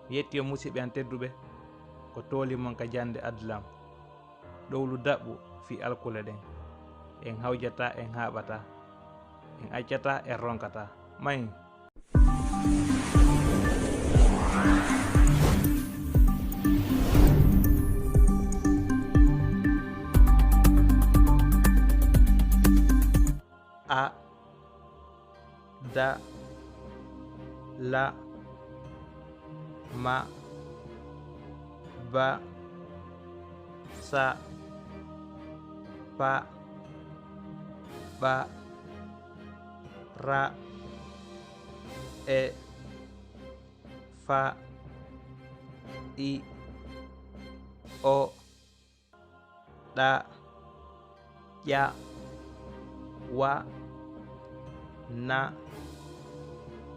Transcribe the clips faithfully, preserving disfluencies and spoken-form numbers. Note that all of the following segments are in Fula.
Mi yetti on, musidɓe am tedduɓe, ko tooli mon ka jannde Adlam. Ɗowlu daɓɓu fii alkule ɗen. En hawjataa, en haaɓataa. En accataa, en ronkataa. Mahi. A, da, la, ma, ba, sa, pa, ɓa, ra, e, fa, i, o, ɗa, ƴa, wa, na,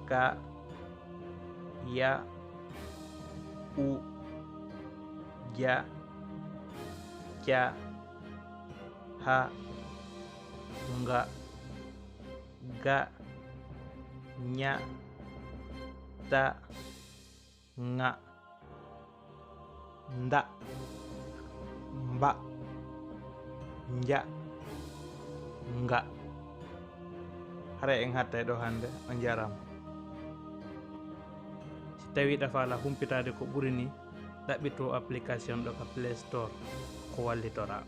ka, ya, u, ja, ca, ha, nga, ga, ña, ta, ŋa, nda, mba, nja, nga. Haray en hattay ɗoo hannde, on njaaraama. Si tawii aɗa faalaa humpitaade ko ɓuri nii, ɗaɓɓito application ɗoo ka Play Store, ko wallitoraa.